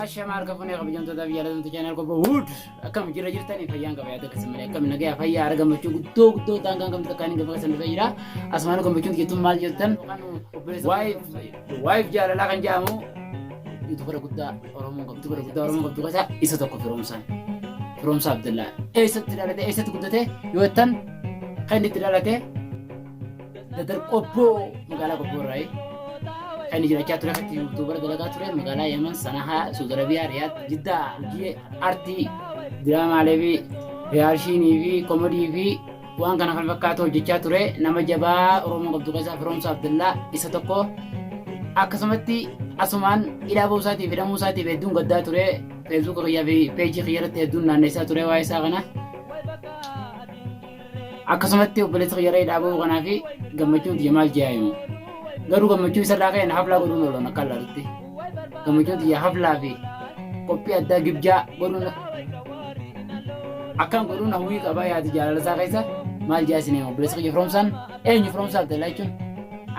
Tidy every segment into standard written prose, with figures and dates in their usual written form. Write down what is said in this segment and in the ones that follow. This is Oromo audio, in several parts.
Ashama harka fuunee kabajamtoota fi jaallatamtoota channel Qobboo Wood akkam jira jirtanii fayyaan qaba yaada akkasii malee akkam nagaya fayyaa hara gammachuu guddoo guddoo daangaan gamta takkaan hin gama keessan dhufee jira asumaan gammachuun jettuun maal jettan waayif jaalalaa kan jedhamu YouTuber guddaa Oromoon qabdu YouTuber guddaa Oromoon qabdu keessaa isa tokko Firoomsaan Firoomsaa Abdallaa eessatti dhalate eessatti guddate yoo jettan kan inni itti dhalate Dadar Qobboo magaalaa Qobboo irraa kan inni jiraachaa ture akkatti YouTuber dalagaa ture magaalaa Yemen Sanahaa Saudi Arabiyaa Riyaad Jiddaa hojii artii diraamaalee fi riyaashinii fi komodii fi waan kana kan fakkaatu hojjechaa ture nama jabaa Oromoo qabdu keessaa Firoomsaa Abdallaa isa tokko akkasumatti asumaan hidhaa ba'uu isaatiif hidhamuu isaatiif hedduun gaddaa ture Facebook kiyyaa fi peejii kiyya irratti hedduun naannessaa ture waa'ee isaa kana akkasumatti obboleessa kiyya irra hidhaa ba'uu kanaa fi gammachuun tiyya maal ji'a himu garuu gammachuu isarraa ka'e na haflaa godhuun oolan akka allaalutti gammachuun tiyya haflaa fi qophii addaa gibjaa godhuun akkan godhuun hawwii qaba yaadi jaalala isaa keessa maal jaa isin hima obboleessa kiyya Firoomsaan eenyu Firoomsaa Abdallaa jechuun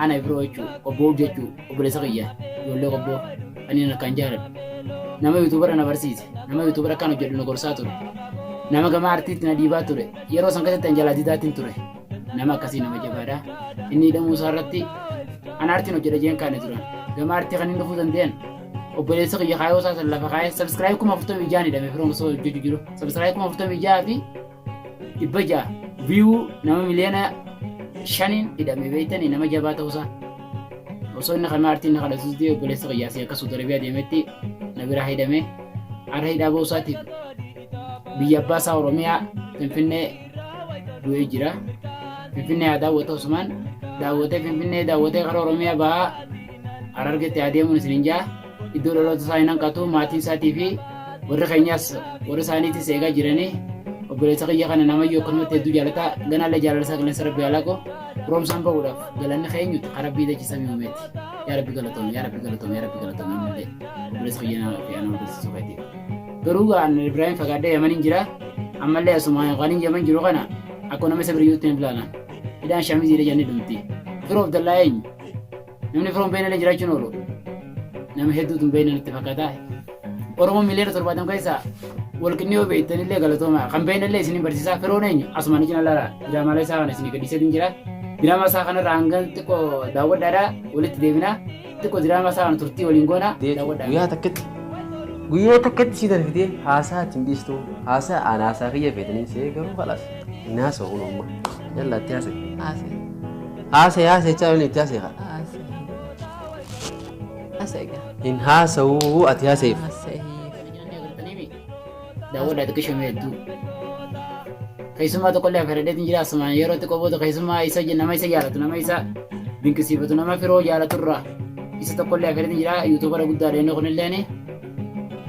ana Ibroo jechuu Qobboo jechuu obboleessa kiyya ijoollee Qobboo kanneen akkaan jaaladhu nama YouTuber na barsiise nama YouTuber akkaan hojjedhu na gorsaa ture nama gama artiitti na dhiibaa ture yeroo san keessatti an jalaa didaatiin ture nama akkasii nama jabaadha inni hidhamuu isaa irratti an aartiin hojjedha jeen kaane turan gama aartii kan inni dhufuu danda'an obboleessa kiyya kaayoo isaa san lafa kaayee subscribe 46,000 hidhame firoon osoo hojjechuu jiru subscribe 46,600 view nama miliyoona 5n hidhame beektanii nama jabaa ta'uusaa osoo inni kan aartiin na kadhatuus ta'e obboleessa kiyyaa si akka Saudi Arabiyaa deemetti na biraa hidhame har'a hidhaa ba'uu isaatiif biyya abbaa isaa Oromiyaa Finfinnee du'ee jira. Finfinnee haa daawwatu osumaan daawwatee Finfinnee daawwatee karaa Oromiyaa bahaa Harargetti haa deemuun isin hin jaa. Iddoo dhaloota isaa hin hanqatu maatiin isaatii fi warri keenyaas warri isaaniitis eegaa jiranii obboleessa kiyya kana namayyuu akkanumatti hedduu jaalata ganaallee jaalala isaa qilleensa rabbi haa laaqu Firoomsaan bahuudhaaf galanni keenyuti karaa rabbii dachi samii uumeeti yaa rabbi galatoomi yaa rabbi galatoomi yaa rabbi galatoomi innillee obboleessa kiyya nama fi ana hordofsiisuu keetiif garuu gaan Ibrahim fagaadhee Yamaniin jira ammallee asuma kan hin Yaman jiru kana akka nama isa bira jirutti hin ilaalan hidhaan shamiziidha jennee dhumti firoo Abdallaa eenyu Namni firoon beekne illee jiraachuun oolu. Nama hedduutu hin beekne natti fakkaata. Oromoo miliyoona 70 keessaa walqinni yoo beektan illee galatooma. Kan beekne illee isin barsiisaa firoon eenyu asuma ni cina laala. Diraamaalee isaa kana isin gadhiiseetiin jira. Diraamaa isaa kanarraa hanga xiqqoo daawwadhaadha walitti deebina. Xiqqoo diraamaa isaa kana turtii waliin goona daawwadhaa. Guyyaa takkatti guyyaa takkatti sii darfitee haasaa ittiin dhiistu haasaa aan haasaa kiyya feetanii see garuu kalaas hin haasa'u kun amma yalla itti haasa'e. Haasa'e. Haasa'e haasa'e jechaa inni itti haasa'e kaa. Haasa'e. Haasa'e gaa. Hin haasa'uu ati haasa'eef. Haasa'e. Daawwadhaa xiqqishoo mee hedduu. Keessummaa tokkollee affeeradheetiin jira asumaan yeroo xiqqoo booda keessummaa isa nama isa jaalatu nama isa dinqisiifatu nama firoo jaalatu irraa isa tokkollee affeeradheetiin jira YouTuber guddaadha inni kunilleen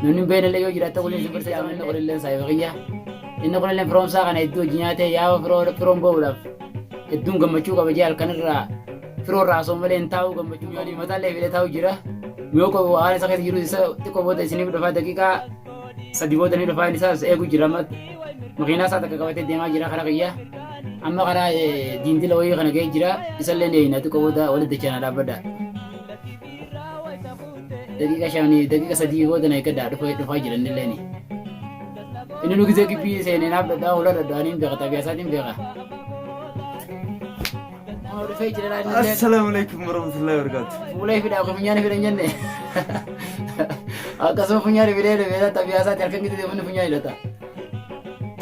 namni hin beeknellee yoo jiraate kunis isin barsiisa inni kunilleen saayiba kiyya inni kunilleen firoomsaa kana hedduu hojii nyaatee yaa'u firoon ba'uudhaaf hedduun gammachuu qaba jee halkan irraa firoo irraa osoo malee hin taa'u gammachuu nyaanii mataallee fidee taa'u jira. Yoo qabu haala isa keessa jiru isa xiqqoo booda isiniif dhufaa daqiiqaa 3 booda ni dhufaa inni isaas eegu jira amma makiinaa isaa takka qabatee deemaa jira karaa kiyya amma karaa diindila wayii kana ga'ee jira isallee ni eeyina xiqqoo booda walitti dachana dhaabbadha. Daqiiqa 5 daqiiqa 3 booda na eeggadhaa dhufaa jira innillee ni. Inni nu gisee gibbii seenee naaf dhadhaa hoola dhadhaaniin beeka xabiyaa isaatiin beeka. Nama dhufee jira laa inni illee. Assalamu alaikum warahmatullahi wabarakatuh. Fuula ifidhaa akka funyaan ifidha hin jenne. Akkasuma funyaan ifidhee dhufee xabiyaa isaati halkan gisee deemanii funyaan hidhata.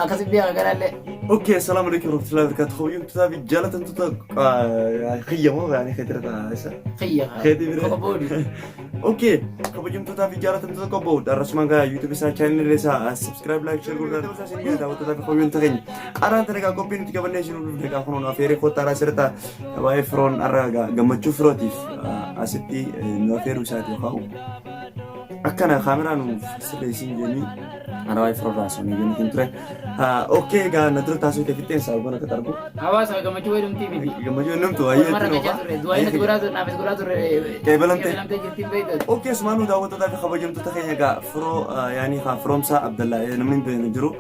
Akkasi beeka garaallee. Okay, assalamu alaikum warahmatullahi wabarakatuh. Kabajamtootaa fi jaalatamtoota kiyyamoo yaani keetirata isa. Kiyya. Keetii biree. Qoboodi. Okay, kabajamtootaa fi jaalatamtoota qobboo arrasumaan gaa YouTube isaa channel isaa subscribe like share godhaa ta'uu isaa isin gaa daawwattootaa fi kabajamtoota keenya. Araan tana gaa qophii nuti qabannee isin dhufne gaa kunuun afeeree kottaa araa sirta waa'ee firoon arra gaa gammachuu firootiif asitti nu afeeruu isaati yookaan akkana kaameraa nuuf sirreessiin jenii Ana waa'ee firoo irraa sun iyyuu nuti ture. Okay, egaa na dura taasisuu kee fixeen sababoon akka tarbu. Hawaasa gammachuu wayii dhumtii miti. Gammachuu namtu waa'ee Walumaa rakkachaa turre. Du'aa inni godhaa turre naafis godhaa turre. Qeebalamtee. Qeebalamtee jirtiin beektu. Okay, sumaanuu daawwattootaa fi kabajamtoota keenya egaa firoo yaanii haa firoomsaa Abdallaa namni hin beekne jiru.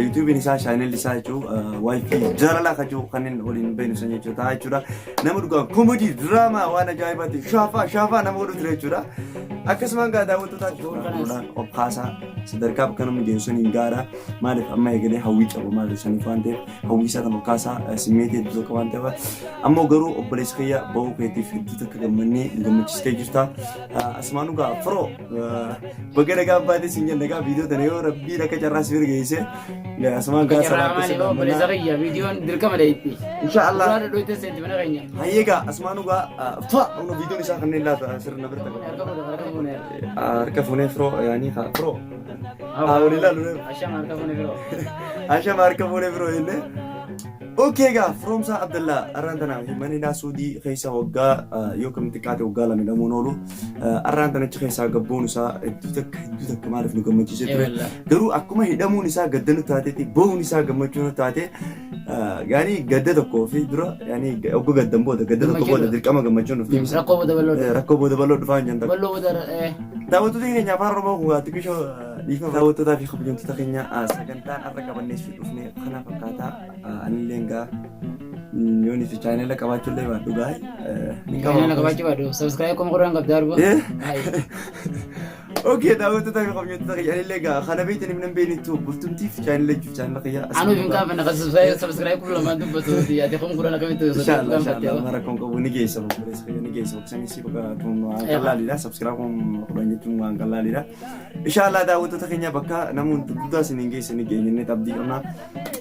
Yuutuubiin isaa chaanelli isaa jechuun waayifii jaalalaa kan jiru kanneen waliin beeknu san jechuudha jechuudha. Nama dhugaa komodii diraamaa waan ajaa'ibaati shaafaa shaafaa nama godhu ture jechuudha. Akkasumaan gaa daawwattootaa jechuudha of kaasaa sadarkaa bakka namni geessu saniin gaara maaliif amma eegalee hawwii qaba maaliif saniif waan ta'eef hawwii isaa kan ol kaasaa simmeetii hedduu tokko waan ta'eef ammoo garuu obboleessa kiyya bahuu keetiif hedduu takka gammannee nu gammachiistee jirta. Asumaan dhugaa firoo baga nagaan baatee siin jenna egaa viidiyoo tana yoo rabbiin akka carraa si bira geesse asumaan gaa Carraa salaam maali obboleessa kiyya viidiyoon dirqama dha itti. Insha Allah. Suuraa dhodhooyte seenti mana keenya. Hayyee gaa asumaan dhugaa fa nu viidiyoon isaa kanneen laata sirna bira takka. Harka fuune harka fuune. Harka fuunee firoo yaanii haa firoo. Haa waliin ilaalu. Ashama harka fuune firoo. Ashama harka fuunee firoo jennee. Okay egaa Firoomsaa Abdallaa arraan tana mana hidhaa Suudii keessa waggaa yoo kam xiqqaate waggaa 2 hidhamuun oolu arraan tana achi keessaa gabbuun isaa hedduu takka hedduu takka maaliif nu gammachiisee ture. Garuu akkuma hidhamuun isaa gadda nu taateeti bahuun isaa gammachuu nu taate yaani gadda tokkoo fi dura yaani ogga gaddan booda gadda tokko booda dirqama gammachuun dhufti. Rakkoo booda bal'oo. Rakkoo booda bal'oo dhufaa hin jennu. Bal'oo booda. Daawwattoota keenya afaan Oromoo kun xiqqishoo dhiifama. Daawwattootaa fi kabajamtoota keenya sagantaan har'a qabannee si dhufne kana fakkaataa anillee egaa yoon itti chaanela qabaachuu illee baadhu gaa'e. Ni qaba. Chaanela qabaachuu baadhu. Subscribe kuma kudhan qabda arba. Okay, daawwattoota fi kabajamtoota keenya anillee egaa kana beektan hin beeknittu bultumtiif chaanela jechuuf chaanela kiyya. Anuu hin qaafanne kan subscribe kuma lamaan dubbatu ati kuma kudhan akkamitti Inshallah, inshallah, mara kun qabu ni geessa obboleessa kiyya ni geessa boksanis bakka kun waan qalaalidha subscribe kun kudhan jechuun waan qalaalidha. Inshallah daawwattoota keenya bakka namoonni guddaa isin hin geesse ni geenya inni abdii qabna.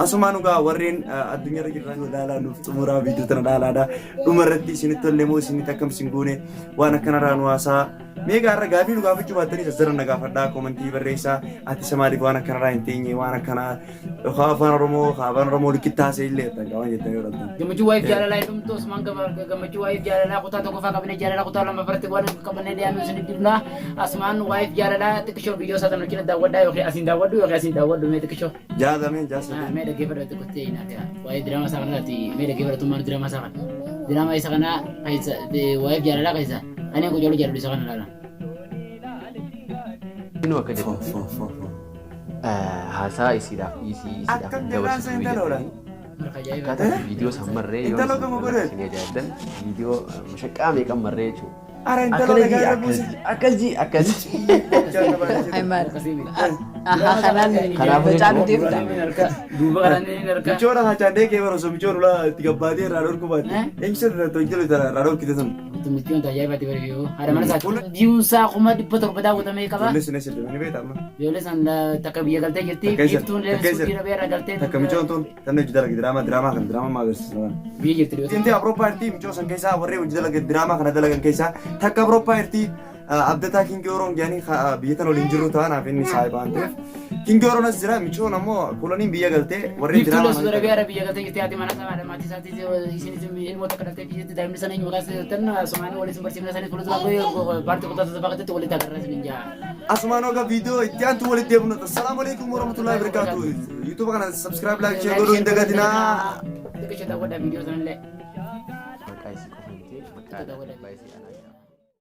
Asumaan dhugaa warreen addunyaarra jiran ilaalaa nuuf xumuraa viidiyoo tana dhaalaadha. Dhuma irratti isinitti tolle moo isinitti akkam isin goone waan akkanarraa nu haasaa. Meeqa har'a gaafii nu gaafachuu baattanii zazzara na gaafadhaa komentii barreessaa ati isa maaliif waan akkanarraa hin teenye waan akkanaa haa afaan Oromoo haa afaan Oromoo likkitti haasa'e illee jettan waan jettan yoo dhabdan. Gammachuu waa'eef jaalalaa hin dhumtu Osmaan gammachuu waa'eef jaalalaa kutaa tokkoffaa qabnee jaalala kutaa lammaffatti waan qabannee dhiyaannu isin dhibna Asumaan waa'eef jaalalaa xiqqishoo viidiyoo isaa tan wajjin daawwadhaa yookiin asiin daawwadhu yookiin asiin daawwadhu mee xiqqishoo. Jaatamee jaasatee. Mee dhaggeeffadhu xiqqootti naaf yaa waa'ee diraamaa isaa kanarratti mee dhaggeeffadhu tummaan diraamaa isaa kana. Diraamaa isa kanaa keessa waa'eef jaalalaa keessa ani qocoluu jaaladhu isa kana laala. Inuu akka jettutti haasaa isiidhaaf dhiisii isiidhaaf Akkam hin jarraan dabarsitu san intaloodha. jettanii Marqa ajaa'iba. akkaataa viidiyoo san marree yoo Intaloo gama godhe. isin ajaa'ibdan viidiyoo mashaqqaa meeqan marree jechuudha. Ara intaloo Akkana jii nagaa irra akkas buuse. jii akkas jii akkas jii. Ay maal. Akkasii miti. Aha kanaan Kanaafuu bacaan jechuun- deemta. Duuba kanaan ni harka. Michoodha hachaandee kee bara osoo michoon ulaa itti gabbaatee irraa dhorku baatte. Eh? Eenyusa tolchee irraa dhorkite sun. Michoon ajaa'ibaatti bari yoo. Haadha mana isaati. Biyuun isaa 700,000 daawwatamee qaba. Ijoollee sun eessa deemanii beektaa amma? Ijoollee san takka biyya galtee jirti. Takka eessa? Biiftuun Takka eessa? Suudii Arabiyaa irraa galtee. Takka michoon tun tanni hojii dalage diraamaa diraamaa kana diraamaa maa agarsiisa waan. Biyya jirti dhiyoo. Inti Awurooppaa irti michoo san keessaa warreen hojii dalage diraamaa kana dalagan keessaa takka Awurooppaa irti abdataa Kingi Oroon jedhanii biyya tana waliin jirru taanaaf inni saahiba waan ta'eef. Kingi Oroon as jira michoon ammoo kulaniin biyya galtee warreen Biiftuun diraamaa Suudii Arabiyaa irraa biyya galtee jirti. Haati mana isaa haadha maatii isaatii isinis ilmoo takka dhaltee biyyatti daa'imni sana eenyu maqaa isaa tan somaanii waliin barsiifna sanis fuuldura paartii kutaa sadaffaa keessatti walitti agarra isin jaa. Asumaan oga viidiyoo itti aantu walitti deebinu. Assalaamu alaikum warahmatullahi wabarakatuh. YouTube kana subscribe, like, share godhuu hin dagatinaa. Xiqqisho daawwadhaa viidiyoo sanallee. Maqaa isii qofa miti maqaa abbaa isii anaa.